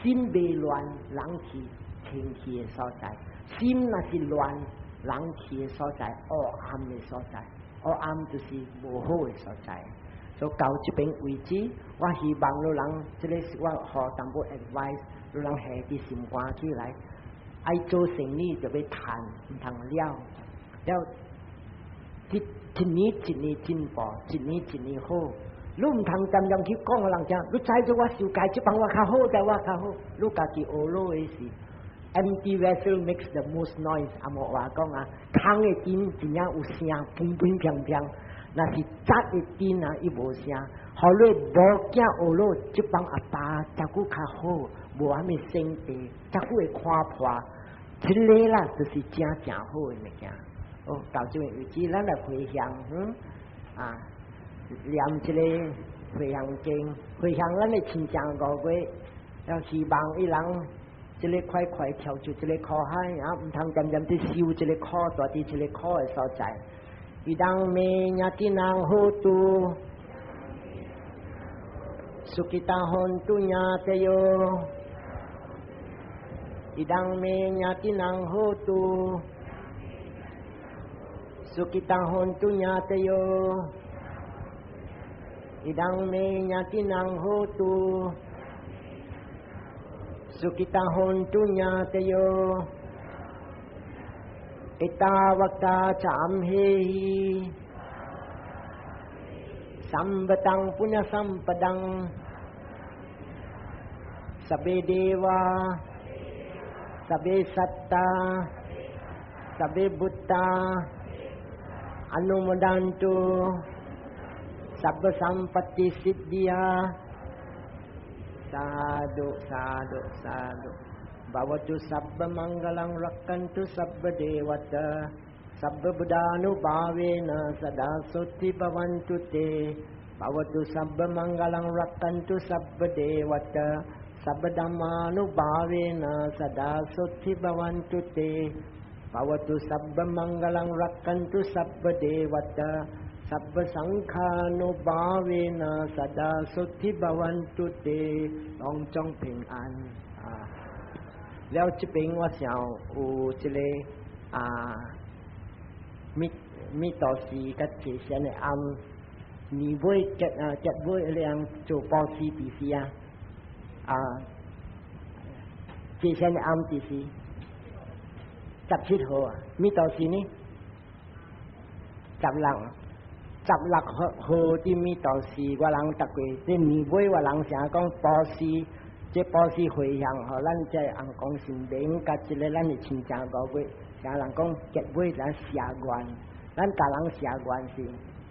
心袂亂，人去清氣的所在；心若是亂，人去的所在，黑暗的所在，黑暗就是無好的所在。所以到這邊為止，我希望你人，這个是我予淡薄 advice，你人下佇心肝起來，愛做生意就欲趁，毋通了。了，一一年一年進步，一年一年好。你毋通恬恬去講予人聽，你知影我受戒這幫我較好，但我較好。你家己學落的是 empty vessel makes the most noise。紅毛話講啊，空的鼎真正有聲，砰砰砰砰。若是雜的鼎啊，伊無聲。予你無驚學落，這幫阿爸真久較好，無啥物生病，真久會看破。這个啦，就是真正好的物件。哦，到這邊為止，咱來回向，啊，念這个回向經，回向咱的親情五月，要希望伊人這个快快跳出這个苦海啊！毋通恬恬佇受這个苦，蹛佇這个苦的所在。Idaṃ me ñātīnaṃ hotu sukhitā hontu ñātayo Idaṃ me ñātīnaṃ hotu sukhitā hontu ñātayo Idaṃ me ñātīnaṃ hotu sukhitā hontu ñātayo Ettāvatā ca amhehi Sambhataṃ puññasampadaṃ Sabbe devā Sabbe sattā Sabbe bhūtā Anumodantu Sabba sampatti siddhiyā Sadhu sadhu sadhu Bhavatu sabba maṅgalaṃ rakkhantu sabba devatā Sabba buddhānubhāvena sadā soti bhavantu te Bhavatu sabba maṅgalaṃ rakkhantu sabba devatā Sabba dhammānubhāvena sadā soti bhavantu te Bhavatu sabba maṅgalaṃ rakkhantu sabba devatā Sabba saṅkhānubhāvena sadā soti bhavantu te 攏總平安啊！了這邊我想有這个啊，彌彌陀寺佮濟善的庵，年尾結啊結尾兩做布施佇時啊，啊，濟善的庵佇時17號啊，彌陀寺呢16。16號佇彌陀寺，我人逐過這年尾我人成日講布施，這布施回向，予咱這尪公神明，佮這个咱的親情五月，成人講結尾咱謝願，咱逐人謝願是，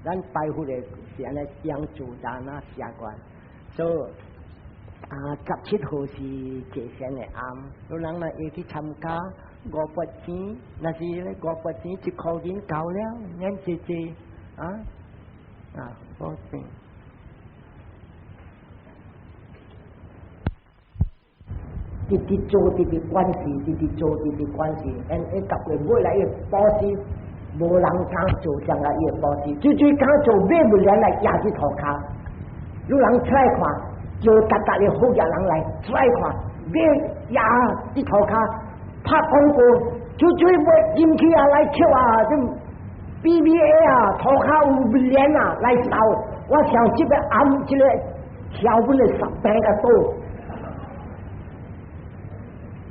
咱拜佛的是按呢樣做單啊謝願，所以啊17號是濟善的庵，有人若會去參加500錢，若是500錢1箍銀夠了，免濟濟啊。啊，好正。直直做直直關事，直直做直直關事，因伊逐個尾來伊布施，無人敢做這樣啊！伊布施，最最敢做買物件來壓佇塗跤。有人出來看，叫逐逐个好額人來出來看，買壓佇塗跤，拍廣告，最最尾進去啊來捡啊，這 BBA 啊，塗跤有物鏈啊來收。我想這个暗這个橋本的十病個多。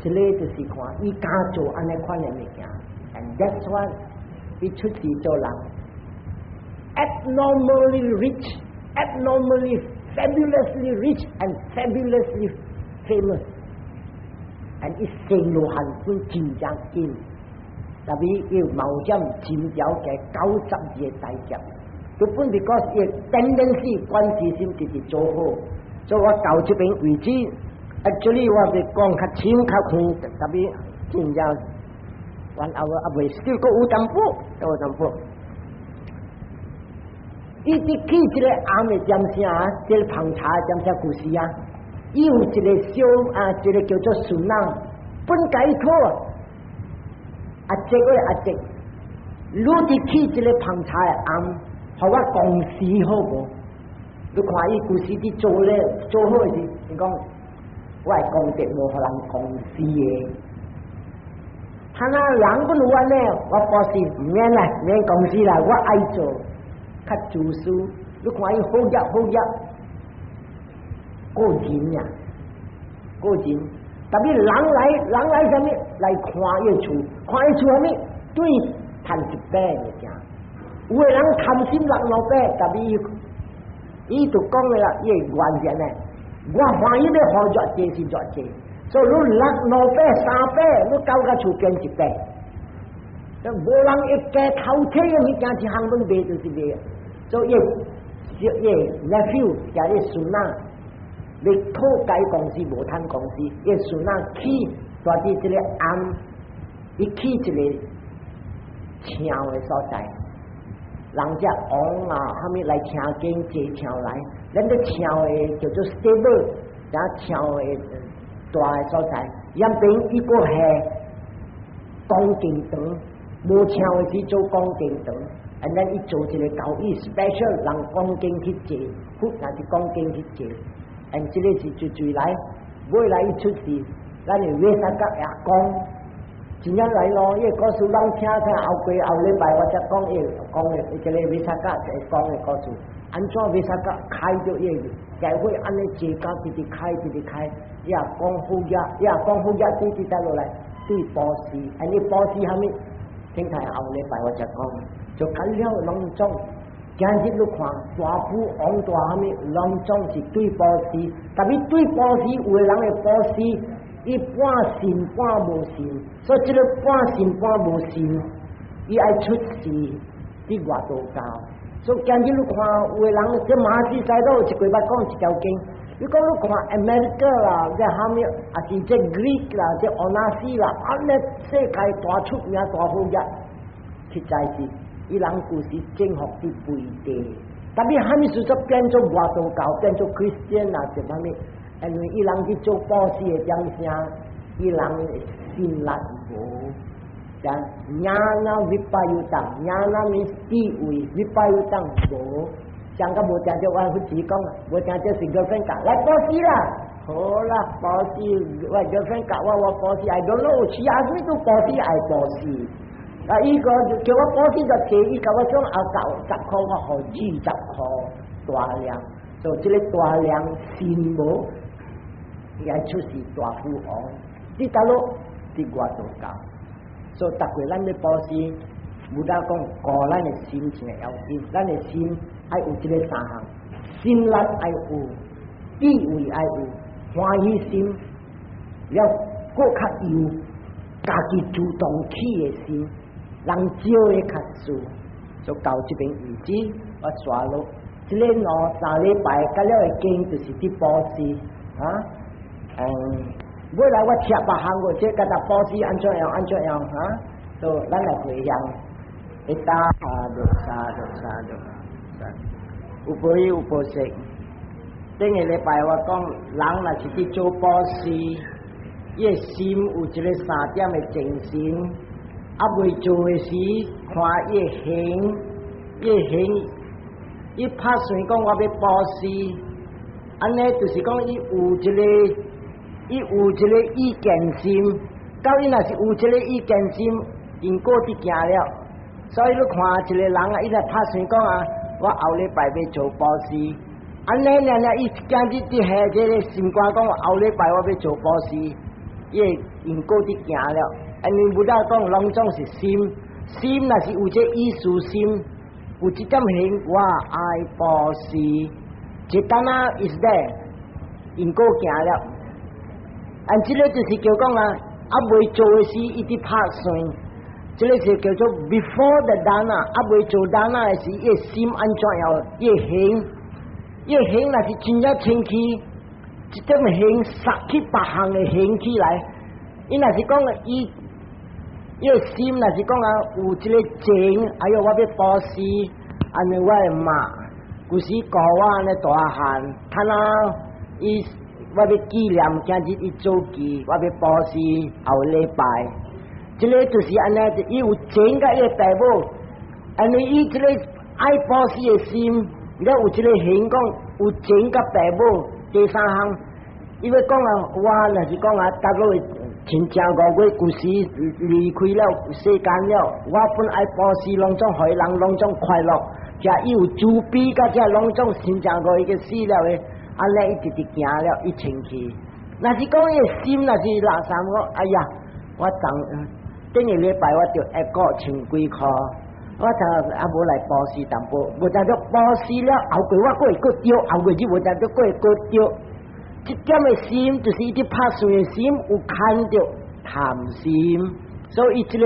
這个就是看伊敢做按呢款的物件，and that's why 伊出世做人，abnormally rich, abnormally fabulously rich and fabulously famous，and 伊生羅漢本真正緊，特別伊冒險真了解92個大劫，都本 because 伊 tendency 關係心直直做好，所以我到這邊為止。Actually 我欲講較深較遠，特別真正 one hour 啊未，still 閣有淡薄，有淡薄。伊佇起這个暗的點聲，這个捧茶的點聲故事啊，伊有一個小啊，一個叫做孫仔，本該討阿叔喂阿叔，你佇起這个捧茶的暗，予我公司好無？你看伊故事佇做咧做好時，伊講。我的功德無予人公司的，他那人不如按呢，我布施毋免啦，免公司啦，我愛做，較自私。你看伊好業好業，個人呀，個人，特別人來人來啥物來看伊厝，看伊厝啥物，對趁一百物件。有的人貪心六兩百，特別伊就講了啦，伊的願是按呢。我歡喜欲予偌濟是偌濟，所以你六兩百三百，你到甲厝變一百，無人會加偷摕的物件一項攏賣就是賣，所以伊伊 nephew 加伊孫仔，欲討該公司無趁公司，伊孫仔起蹛佇這个庵，伊起一个唱的所在，人遮王啊，啥物來聽經坐唱來。咱咧唱的叫做 stable，也唱的大的所在，嚴邊伊閣係講經堂，無請的時做講經堂，and then 伊做一個交易 special 人講經去坐，佛若是講經去坐，and 這個是最最來，尾來伊出世，咱的 Visakha 也講。真正來咯，伊個故事攏聽聽，後過後禮拜我才講伊講的，這個 Visakha 會講的故事。按怎 Visakha 開著伊個社會按呢坐甲直直開直直開，伊也講好嘢，伊也講好嘢，對直直落來對布施，按呢布施蝦米？聽睇後禮拜我才講，就緊了攏總，今日你看大富翁大蝦米，攏總是對布施，特別對布施有的人的布施。伊半信半無信，所以這個半信半無信，伊愛出世佇外道教。所以今日你看有的人，這馬戲西都有一過捌講一條經。你講你看 America 啦，這蝦米，抑是這 Greek 啦，這俄羅斯啦，按呢世界大出名大好額，實在是伊人舊時征服佇背地。特別蝦米事做變做外道教，變做 Christian 啦，這蝦米？因為伊人去做布施的點聲，伊人心力無，像 ñāna vippayuttaṃ，ñāna means 智慧，vippayuttaṃ 無，上個無聽著我佛子講，無聽著是 girlfriend 教來布施啦，好啦，布施，我 girlfriend 教我我布施，I don't know，she ask me to 布施，I 布施，啊，伊個叫我布施就提，伊共我講啊，10塊，我予20塊大量，所以這個大量心無。伊愛出世大富翁，佇佗落佇外道教，所以逐過咱咧布施，Buddha 講顧咱的心情的要緊，咱的心愛有這個三項，心力愛有，智慧愛有，歡喜心，了閣較有家己主動起的心，人少的較輸，就到這邊為止，我煞落，這個兩三禮拜，甲了的經就是佇布施啊。尾來我貼別項過，這個佮布施按怎樣按怎樣哈？就咱來回向，一打sadhu sadhu sadhu，有報有報色。頂個禮拜我講，人若是去做布施，伊的心有一個三點的精神，啊未做的時，看伊的行，伊的行，伊拍算講我欲布施，按呢就是講伊有一個。伊有這個意見心，到伊若是有這個意見心，因果佇行了。所以你看一個人啊，伊來拍算講啊，我後禮拜欲做布施，按呢爾爾，伊今日佇下這個心肝講，後禮拜我欲做布施，伊會因果佇行了。因為 Buddha 講，攏總是心，心若是有這意思心，有這點行，我愛布施，這單仔 is there，因果行了。按這個就是叫講啊，啊未做的時，伊佇拍算，這個是叫做 before the dana，啊未做 dana 的時，伊的心按怎樣，伊的行，伊的行若是真正清氣，這種行殺去別項的行起來，伊若是講伊，伊的心若是講啊有這個情，哎喲我欲布施，按呢我的媽，舊時顧我按呢大漢，他那伊。我欲紀念今日伊早期，我欲布施後禮拜，這個就是按呢，伊有情佮伊的爸母，按呢伊這個愛布施的心，了有這個行講有情佮爸母，第三項，伊欲講啊，我若是講啊，逐落親像五月舊時離開了世間了，我本愛布施，攏總予人攏總快樂，遮伊有慈悲佮遮攏總親像五月死了的。按呢伊直直行了，伊清氣。若是講伊的心，若是垃圾，我哎呀，我昨頂個禮拜我著一個千幾箍，我就啊無來布施淡薄，無當做布施了後過我閣會閣著，後過日無當做閣會閣著。這點的心就是伊佇拍算的心有牽著貪心，所以這個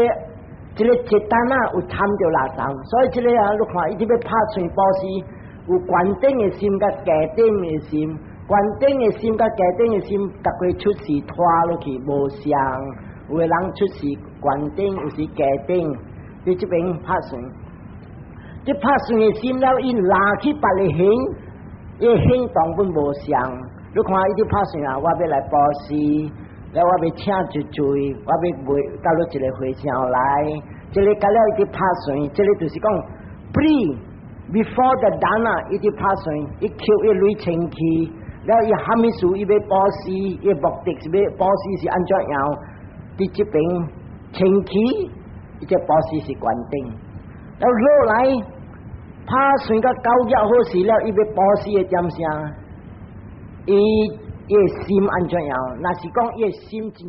這個 cetana 有貪著垃圾，所以這個啊，你看伊佇欲拍算布施。有懸頂的心佮低頂的心，懸頂的心佮低頂的心，逐個出世拖落去無相。有的人出世懸頂，有時低頂，佇這邊拍算，這拍算的心了，伊拿去別个行，伊行動本無相。你看伊佇拍算啊，我欲來布施，了我欲請一喙，我欲賣到了一個和尚來，這个甲了伊佇拍算，這个就是講 pre before the dana 伊佇拍算，伊抾伊鐳清氣，了伊蝦米事伊欲布施，伊目的是欲布施是按怎樣？佇這邊清氣，伊這布施是決定，了落來拍算甲九月好勢了，伊欲布施的點啥？伊伊的心按怎樣？若是講伊的心真。